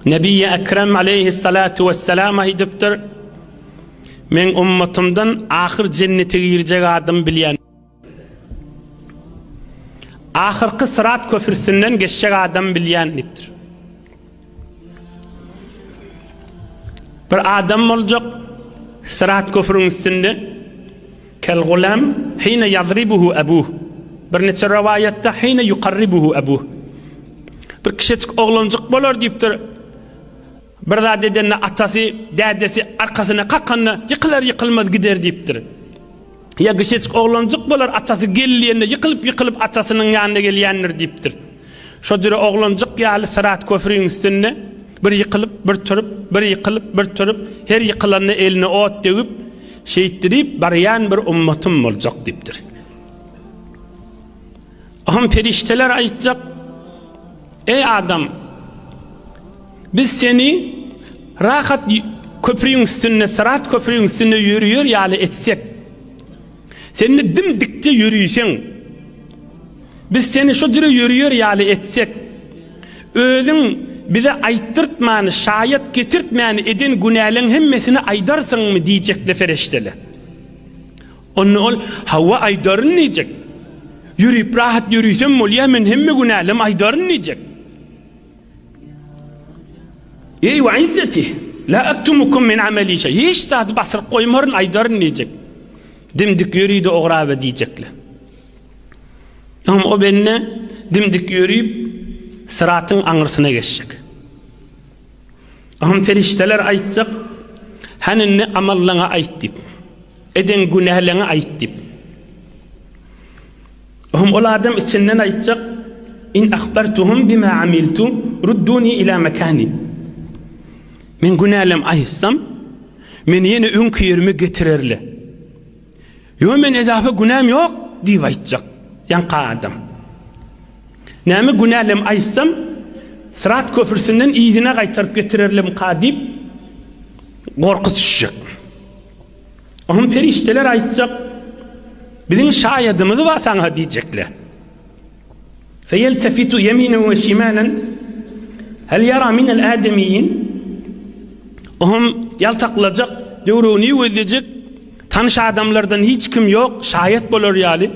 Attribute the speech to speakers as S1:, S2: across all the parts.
S1: Nebi Ekrem aleyhissalatu vesselam aýdypdyr, Meň ummatymdan ahyr jennete girjek adam bilýän. Ahyrky syrat köprüsinden geçjek adam bilýän diýipdir. Bir adam boljak syrat köprüň üstünde kel gulam hine ýadribuhu abuh. Bir neçe rowaýatda hine yukarribuhu abuh. Bir kişeçik oglanjyk bolar diýipdir. Bir zat edende atasy, dädesi arkasyna kakanda ýykylar ýykylmaz gider diýipdir. Ýa kişeçik oglanjyk bolar atasy gel diýende ýykylyp ýykylyp atasynyň ýanyna gelýändir diýipdir. Şo jüre oglanjyk ýaly syrat köprüň üstünde bir ýykylyp, bir turup, bir ýykylyp, bir turup, her ýykylanda eline ot degip, şeýtdirip barýan bir ummatym boljak diýipdir. Oňam perişdeler aýtjak, Eý adam! Biz seni rahat köprüň üstünde, syrat köprüň üstünde ýörüýär ýaly etsek, sen-de dim-dikje ýörüýseň, biz seni şo jüre ýörüýär ýaly etsek, özüň bize aýtdyrtmany, şaýat getirtmäni eden günäleň hemmesini aýdarsyňmy diýjekle perişdeler. Onda ol, Hawa, aýdaryn diýjek. Ýörüp rahat ýörüsem bolýar, men hemme günälem aýdaryn diýjek. Eý we izzeti, la aktumukum min ameli şeý. Hiç zady basyryp goýmaryn, aýdaryn diýjek. Dimdik ýörüdi ograbe diýjekler. Oňa o bende dimdik ýörüp syratyň aňyrsyna geçjek. Oňa perişdeler aýtjak, Hany indi amallaňy aýt diýip. Eden günäleňi aýt diýip. Oňa ol adam içinden aýtjak, In ahbartuhum bima amiltu rudduni ila makani. Men günälem aýtsam, meni ýene öňki ýerime getirerler. Ýo men edafa günäm ýok diýip aýtjak. Ýaňky adam. Näme günälem aýtsam, Syrat köprüsinden yzyna gaýtaryp getirerlemka diýip gorky düşjek. Oňa perişdeler aýtjak, Biziň şaýadymyz bar saňa diýjekler. Feýeltefitu ýeminen we şimalen hel ýara minel ademiýin Oňam ýaltaklajak, döwregini gözlejek, tanyş adamlardan hiç kim ýok, şaýat bolar ýaly.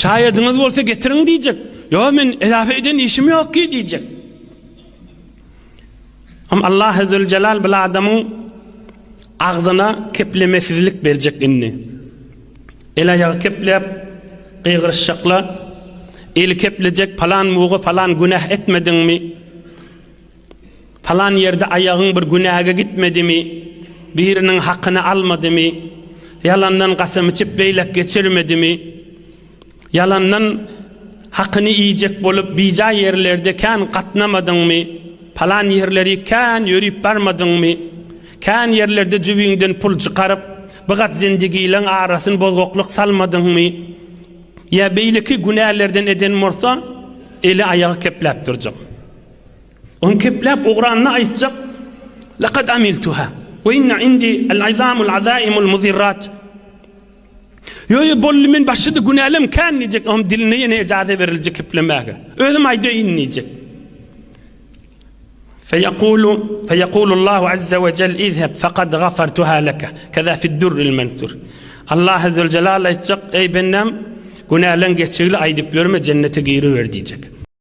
S1: Şaýadyňyz bolsa getiriň diýjek. Ýok, men edafa eden işim ýok ki diýjek. Hem Allah Zülcelal bil adamyň agzyna keplemesizlik berjek indi. El-aýagy kepläp gygyryşjaklar, eli keplejek palan muga palan günäh etmediňmi? Palan ýerde aýagyň bir günäge gitmedimi? Biriniň hakyny almadymy? Ýalandan gasam içip beýlek geçirmedimi? Ýalandan hakyny iýjek bolup bijaý ýerlerde kän gatnamadyňmy? Palan ýerleri kän ýörüp barmadyňmy? Kän ýerlerde jübiňden pul çykaryp, bir gat zendigileň arasyn bozgaklyk salmadyňmy? Ýa beýleki günälerden eden bolsa, eli-aýagy kepläp durjak. Oň kepläp ugranyny aýtjak, Lekad amiltuha, we inne indi al-izamul azaimul muzirrat. Ýo ýo boldy men başydy günälem kän diýjek oňam diline ýene ejaza beriljek keplemäge. Özüm aýdaýyn diýjek. Feýekulu feýekulullahu azza we jel izheb fekad gafartuha leke. Keza fid-durril mensur. Allah azza we jelal aýtjak, eý bendäm günäleň geçigli aýdyp ýörme jennete giriber diýjek.